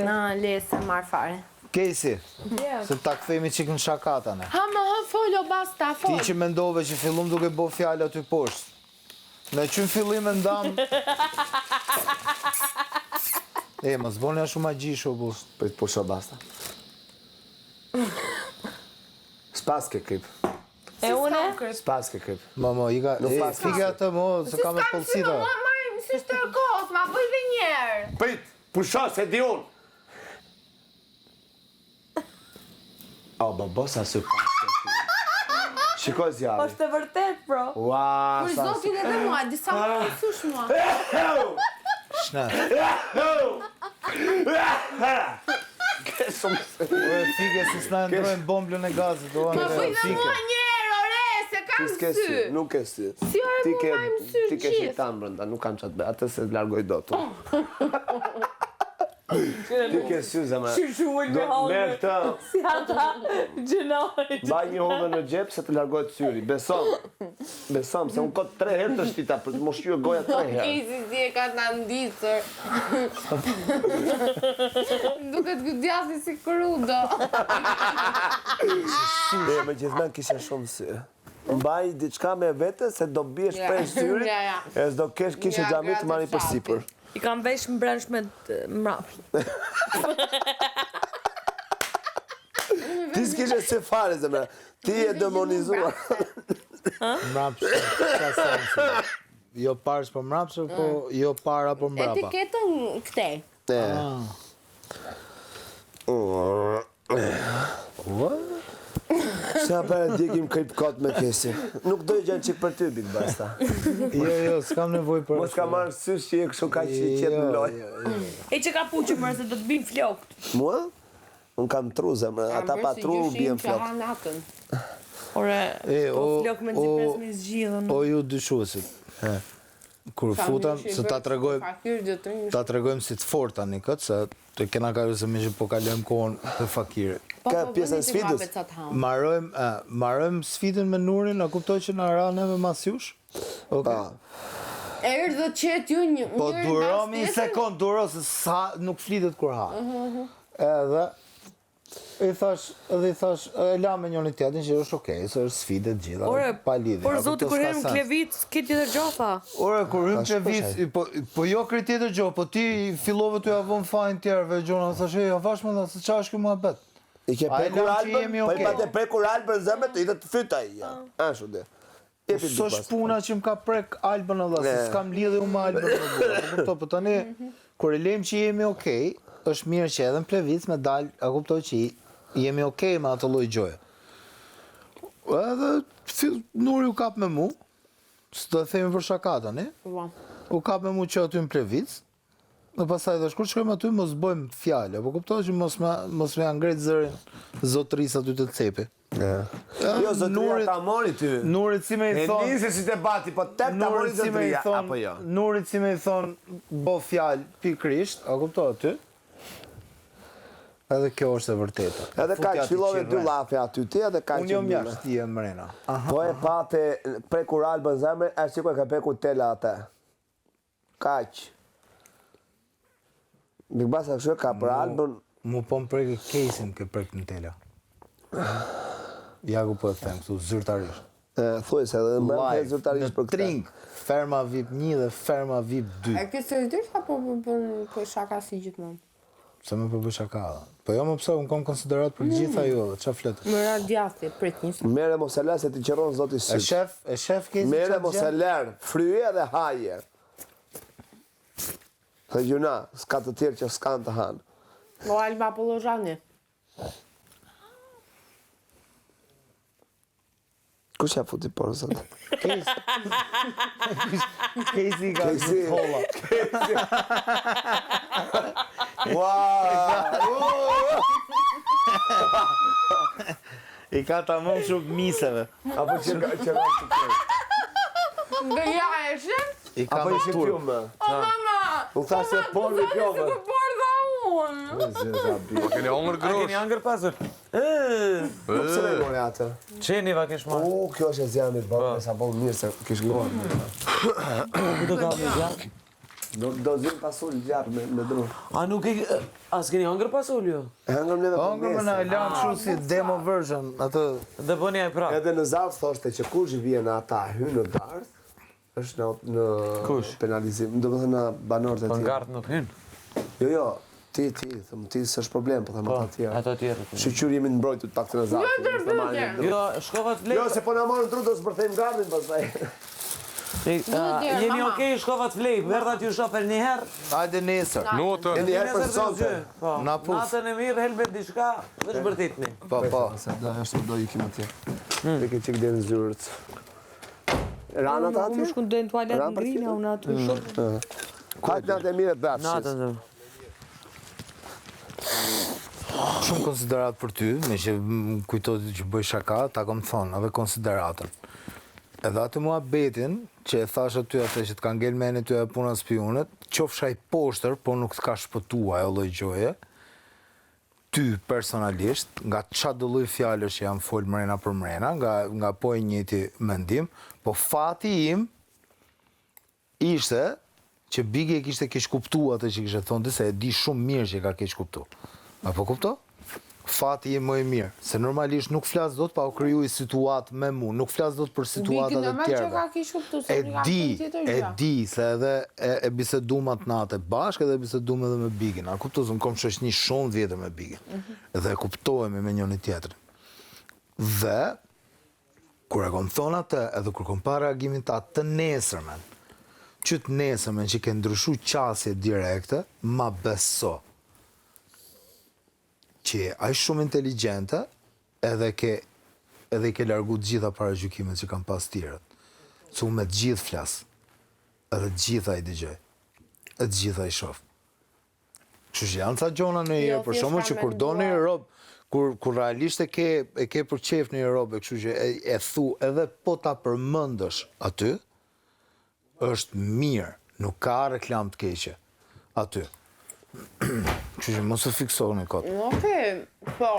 Na, le se marr fare. Kejsi, se ta kthehemi çik në shaka tani. Ha më hë fol o basta fol. Ti që mendove që fillum duke bo fjalë aty poshtë. Ne që në fillim e ndam. E, mos boni ashtu magji o burr. Prit pusho basta. S'paske krip. E une? S'paske krip. Mo, mo, i ka, e, fike atë mo, se kam e polsita. Si s'kam si, si shtë kohës, ma bëj dhe njerë. Prit! Pusho se di unë. O, bo, bo, sa sy paske ti. Shiko zjarri. Është e vërtet, bro. Ua, Për sa zotin edhe mua, disa më të sysh mua. Shna. Ke shumë sy. Ore, fike se s'na ndrojnë bomblën e gazit, o, Ma Andrea, bëj dhe fike. mua njerë, ore, se kam Ti s'ke sy. sy, nuk ke sy. Si ore, Ti mua ke, majmë sy ti ke gjithë. shejtan brenda, nuk kam çfarë të bëj, atë se largoj dot. unë. Ti ke sy zemra. Qysh u ul me Do hallë. merr këtë, Si ata gjënojnë. mbaj një hodhë në xhep se të largohet syri. Besom. Besom se unë kot tre herë të shtita për të mos shqyer goja tre herë. Kejsi si e ka të ndicër. Duket ky djathi si krudo. E, më gjithmonë kisha shumë sy. Mbaj diçka me vete se do biesh Ja. prej syrit Ja, ja. e s'do kesh kishe Ja, xhami të gratë marri e për fshatit. sipër. I kam vesh mbrëmshme mbrapsht. Ti s'kishe sy fare zemra. Ti je demonizuar. Mbrapsht, ka sensi. Jo parsh po mbrapsht, po jo para po mbrapa. Etiketën këtej. E. Sa për e djekim krip kot me kesi. Nuk do i gjenë qik për ty, Big Basta. Jo, jo, s'kam nevojë për... Mos ka marrë sysh që je kështu kaq i qetë në Jo, lojë. jo, jo. E që ka puqë mërë se do të bim flokt. Mua? Unë kam tru, zemra. Ata pa tru bien flok. flok. natën. Ore, E, po o, flok me o, nxi pres me zgjidhën. O ju dyshuesit. Kur futam, se ta tregojmë, Fakir do të një. ta tregojmë si të fort tani këtë, se të kena kalu se me që po kalojmë kohën të fakirit. Po, Ka po, pjesën e bëni ti sfidës. vape ca të ham. Marojmë, e, marojmë sfidën me Nurin, a kuptoj që na ra neve mas jush? Okej. Pa. Erdhët qetë ju një Po njëri duromi mbas një tjetrit. sekond, duro se sa nuk flitet kur ha. Edhe i thash, edhe i thash, e la me njëri tjetrin që është okej, se është sfidë të gjitha, Ore, pa lidhje. por a zoti kupton, kur s'ka hymë sens. klevit, s'ke tjetër gjë tha. Ore, kur hym Tash klevit, po po, po jo krejt tjetër gjë, po ti fillove t'ju ja vën fajin tjerëve, gjona, thash, e, ja vash më tha, se qa është ky muhabet? I ke A e prekur lam që Albën, jemi po i okej. pate prekur Albën zemër, të i të fyt ai. ja. Ashtu dhe. Po Jepi Big s'është Basta. puna që më ka prek Albën Allah, se Ne. s'kam lidhje unë me Albën më burra. Po kuptoj, po tani kur e lejmë që jemi okej, është mirë që edhe në Plevic me dal, a kuptoj që jemi okej me atë lloj gjëje. Edhe fill Nuri u kap me mu, s'do e themi për shaka tani. Po. U kap me mu që aty në Plevic. Dhe pastaj thash kur shkojmë aty mos bëjmë fjalë, po kuptoj që mos më mos më ja ngret zërin zotëris aty të cepi. Jo, zotëria Nurit- ta mori ty. Nurit si me i E thon nisi si debati, po tek ta mori Nurit si me i zotëria, thon, apo jo? Nurit si me i thon, bo fjalë pikërisht, a kupto aty? Edhe kjo është e vërteta. Edhe Futja kaq aty fillove që dy rren. llafe aty ti edhe kaq. Unë jam që mbylle. jashtë, ti je mrena. Aha. Po e pate prekur Albën zemër, është sikur e ka prekur tela atë. Kaq. Big Basta kështu e ka për Albën. Mu po më prekë Kejsin ke prek në tela. Ja ku po e them këtu zyrtarisht. E, thuaj se edhe më Live, zyrtarisht në për këtë. Tring, Ferma VIP 1 dhe Ferma VIP 2. E ke seriozisht apo po bën po shaka si gjithmonë? Pse më po bëj shaka? Po jo më pse, unë kam konsiderat për të gjitha ju, edhe çfarë flet? Më ra djathi, prit një sekondë. Mere mos e lër se ti qëron zoti E syt. shef, e shef Kejsi Mere çfarë mos e gjen? lër, fryje dhe haje. Dhe gjuna, s'ka të tjerë që s'kan të hanë. O Alba Pollozhani. Kush ja futi porën sot? Kejsi. Kejsi i ka Kejsi. të holla. Ua! I ka ta më shumë miseve. Apo që ka që ka të tjerë. Nga ja e shef? I ka Apo me ishe turp. kjo më? O mama! U tha se porvi kjo më. Sikur pordha unë. Po keni hongër A grosh. keni hangër pasur? Po pse me more atë? Qeni va kesh marrë. U, kjo është e zjarmit, bërë, sa po mirë se kish ngorë. Ku do ka me zjarr? Do do zim pasul zjarr me me dru. A nuk e a s'keni hëngër pasul ju? E hëngërm neve Po për hëngërm na e nesër. lamë kështu si demo version, atë Dhe bëni ai prap. Edhe në zarf thoshte që kush vjen ata hyn në darth, është në në Kush? penalizim, domethënë në banorët e Po tjerë. ngart nuk hyn. Jo, jo, ti ti, them ti s'është problem, po them Po, ata tjerë. ato tjerët. Shyqyr jemi të mbrojtur të paktën në zarf. Jo, mos na marrin dru. Jo, shkova të flej. Jo, se po na marrin dru do zbërthejmë gardhin pastaj. E, a, djerë, Jeni mama. okej, shkova të flej, verdha t'ju shoh për një herë. hajde nesër. Notën. Një herë për Nesër do sonte. gjy. Po. Na puf. Natën e mirë, helbet diçka, veç bërtitni. Po, po. Se do është do ikim atje. Te ke çik deri në zyrët. Rana ata Unë atje? shku në tualet Ran për ngrina tjetër? unë aty shumë. Hajt natë e mirë të dhafshis. Natën. dhe. Shumë konsiderat për ty, me që më kujtohet që bëj shaka, ta kom thonë, edhe konsideratën. Edhe atë muhabetin që e thash aty atë që të ka ngel meni ty e puna spiunet, qofsh ai poshtër, po nuk të ka shpëtua ajo lloj gjoje, ty personalisht, nga qa do lloj fjalësh që janë fol mrena për mrena, nga, nga po e njëjti mendim, po fati im ishte që Bigi e kishte keq kuptu atë që kishte thonë ti, se e di shumë mirë që e ka keq kuptu. Apo kupto? Fati im më i mirë, se normalisht nuk flas dot pa u kriju i situatë me mu, nuk flas dot për Bigi situatat e normal që tjerëve. ka keq kuptu, se E nuk ka di, thënë tjetër e gjë. di se edhe e, e bisedum atë natë bashkë edhe e bisedum edhe me Bigin. A kupto se unë kom shoqëni shumë të vjetër me Bigin. Mhm. Edhe e kuptohemi me njëri tjetrin. Dhe kur e kom thonë atë, edhe kur kom pa reagimin ta të nesërmen, që të nesërmen që ke ndryshu qasje direkte, ma beso që je aq shumë inteligjente, edhe ke edhe i ke largu të gjitha paragjykimet që kanë pas tjerët. Se unë me të gjithë flas, edhe të gjitha i dëgjoj, edhe të gjitha i shoh. Kështu që janë ca gjona në Jo, herë, për thjesht shembull kam që kur do në menduar. rob, kur kur realisht e ke e ke për qejf në një rob, e kështu që e, e thu edhe po ta përmendësh aty, është mirë, nuk ka reklam të keqe aty. Kështu që mos u fiksoni kot. Okej, po.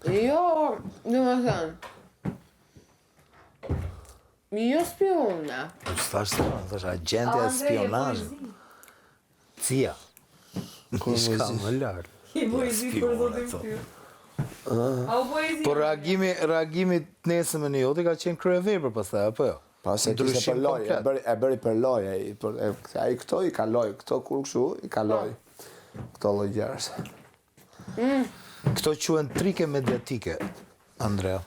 Jo, do më thënë. Jo spiune. Po thash se, thash agjentja e spionazhit. Cia. Ishka më lart. I boj zi për zotin Spione, ty. A u boj zi? Po reagimi, reagimi të nesërmen i joti ka qenë kryevepër pastaj apo jo? Pa se kishte Ndryshim për lojë, e komplet. bëri, e bëri për lojë, ai, për, e, ai këto i kaloi, këto kur kështu i kaloi. Këto lloj gjërash. Këto quhen trike mediatike, Andrea.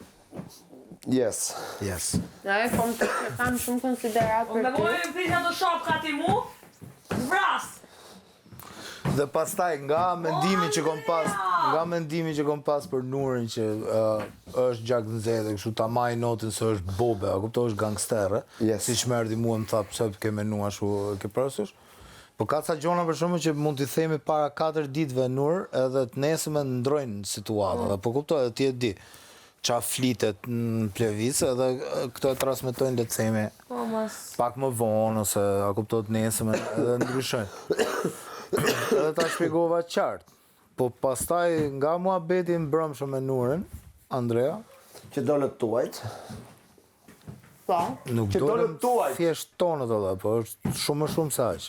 Yes. Yes. Na e kom të që kam shumë konsiderat Po për me ty. vojë me prish ato shapka ti mu? Vras! Dhe pastaj nga mendimi që kom pas, Andrea! nga mendimi që kom pas për Nurin që uh, është gjak nxehtë, kështu ta maj notin se është bobe, a kupto është gangsterë. Yes. Siç më erdhi mua më tha pse ke menuar ashtu, e ke parasysh? Po ka ca gjona për shembull që mund t'i themi para 4 ditëve Nur, edhe të nesërmen ndrojnë situatën, dhe po kuptoj edhe ti e di qa flitet në plevicë edhe e, këto e transmetojnë le të themi Po mas. pak më vonë ose a kuptohet nesërmen edhe ndryshojnë. Edhe ta shpjegova qartë. Po pastaj nga muhabeti i mbrëmshëm me Nurën, Andrea, Që dolët tuajt. Po. nuk Që dolëm dolët tuajt. thjesht tonët edhe, po është shumë më shumë se aq.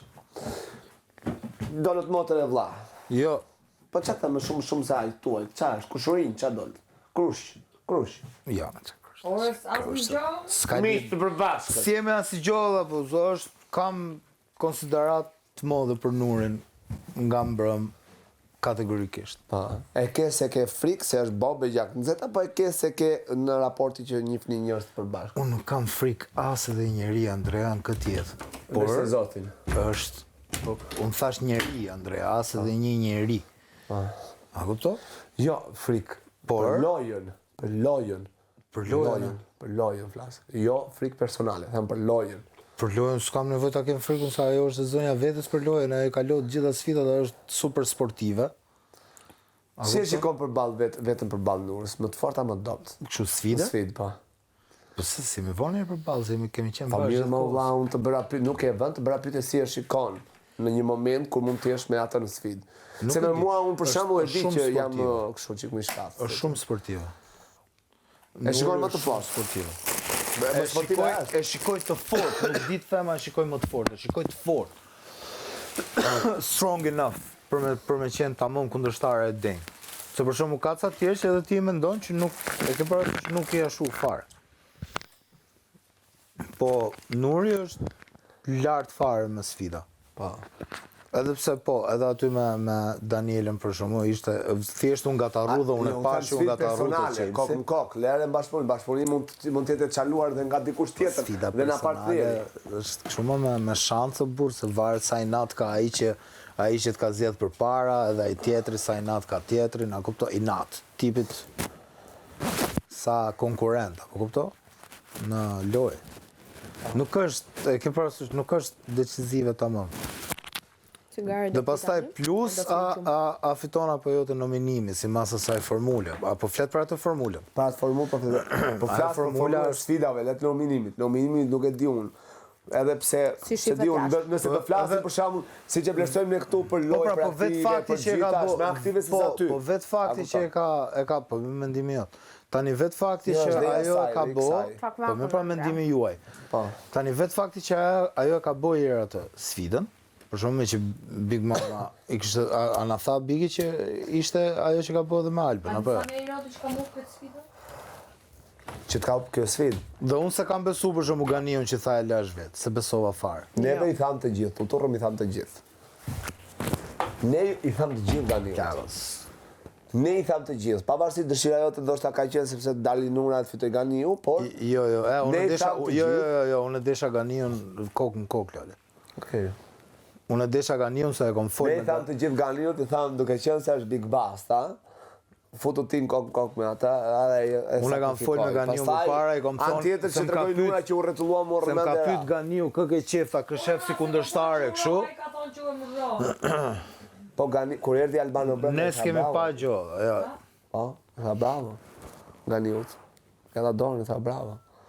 Dolët motër e vlla. Jo, Po ç'a them më shumë shumë se ai tuaj? Ç'a është? Kushurin, ç'a dolët? Krush, krush. jo, çka krush. Ore, asnjë gjë. S'ka Miq të përbashkët. Si jemi asnjë gjë valla, po zo është kam konsiderat të madhe për Nurin nga mbrëm kategorikisht. Po. E ke se ke frikë se është bobe gjak nxehtë apo e ke se ke në raporti që njihni njerëz të përbashkët? Unë nuk kam frikë as edhe njeri Andrea në këtë jetë. Por Por se Zotin. është po, unë thash njeri Andrea, as edhe një njeri. A kupto? Jo, frikë. Por- Për lojën, për lojën. Për lojën, për lojën flas. Jo frikë personale, them për lojën. Për lojën s'kam nevojë ta kem frikën se ajo është e zonja vetes për lojën, ajo ka lojë të gjitha sfidat, ajo është super sportive. A Si e kupton? shikon përballë vet, vetëm përballë Nurës, më të forta më të dobët? Kështu sfide? Sfidë, po. Po se si më vonë përballë, se kemi qenë Po bashkë. mirë gjithë më kohës. vlla, unë të bëra pyetje, nuk e vën të bëra pyetje si e shikon në një moment kur mund të jesh me atë në sfidë. Nuk Se e me di. mua unë për Është- shembull e është di shumë që jam sportive. kështu çik më i shkathët. Është shumë sportive. E shikon Nuri më të është shumë fortë. Sportive. E mos po ti shikoj, as. e shikoj të fortë, nuk di të them a e shikoj më të fortë, e shikoj të fortë. Strong enough për me për me qenë tamam kundërshtare e denjë. Se për shembull ka ca tjerë që edhe ti e mendon që nuk e ke parasysh nuk i ashtu fare. Po Nuri është lart fare me sfida. Po. Edhe pse po, edhe aty me me Danielën për shembull ishte thjesht unë nga ta rrudha, unë Jo, e pashë unë nga ta rrudha personale, kokë në kokë, lere në bashkëpunim, bashkëpunim mund të mund të jetë e çaluar dhe nga dikush tjetër Sfida dhe nga personale partneri. është kështu më me, me shansë burr, se varet sa inat ka ai që ai që të ka zgjedh përpara, edhe ai tjetri sa inat ka tjetri, na kupto, inat, tipit sa konkurrent, apo kupto? Në lojë. Nuk është, e ke parasysh, nuk është decizive tamam. Cigare Dhe pastaj plus a, a, a fiton apo jo të nominimi, si masë asaj formule, apo flet për atë formulën. Pa atë formulë, po flet. Po Ajo flas për formula formulën e është- sfidave, le të nominimit. Nominimit nuk e di unë. Edhe pse Si se shifet di unë, jashtë. nëse do Po, flasim edhe- për shembull, siç e vlerësojmë ne këtu për Po lojë, pra, për po vetë aktive, fakti për që e ka gjitha, bo, është më aktive se po, sa aty. Po vetë fakti A që e kupton? ka e ka po me mendimi jot. Tani vetë fakti Jo, që është dhe i ajo e asaj, ka dhe i bo, kësaj. Fak po me vakun, pra pra. mendimi juaj. Po. Tani vetë fakti që ajo, ajo e ka bo herë atë sfidën, për shembull me që Big Mama i kishte a, a na tha Bigi që ishte ajo që ka bo edhe me Albën, apo jo? Sa ne i rati që ka muk këtë sfidë? Që të ka kjo sfidë. Dhe unë se kam besu për shembull Ganiun që tha e lash vetë, se besova fare. Neve i tham të gjithë, u turrëm i tham të gjithë. Ne i tham të gjithë Daniel. Kavës. Ne i tham të gjithë, pavarësisht dëshira jote ndoshta ka qenë sepse dalin numrat fitoi Ganiu, por Jo, jo, e, unë Ne i desha, tham të jo, jo, gjithë. jo, jo, unë desha Ganiun kokë në kokë, lale. Okej. Unë desha Ganiun se e kom fol Ne me i tham të gjithë Ganiut, i tham duke qenë se është Big Basta, futu ti në kokë në kokë me ata, edhe e- e Unë e kam fol me sakrifikoi. Ganiun Pastaj, përpara, i kom anë thonë tjetër se që më ka tregoi pyet- numra që u rretullua morë Se më ka mend e pyet ra. Ganiu kë ke qef, tha kë shef si kundërshtare kështu. Ai ka thonë që e më vro. Po Gani, kur erdhi Albano brenda, Ne i tha s'kemi bravo. pa gjë, jo. Po, i tha bravo. Ganiut. Ja dha dorën, i tha bravo.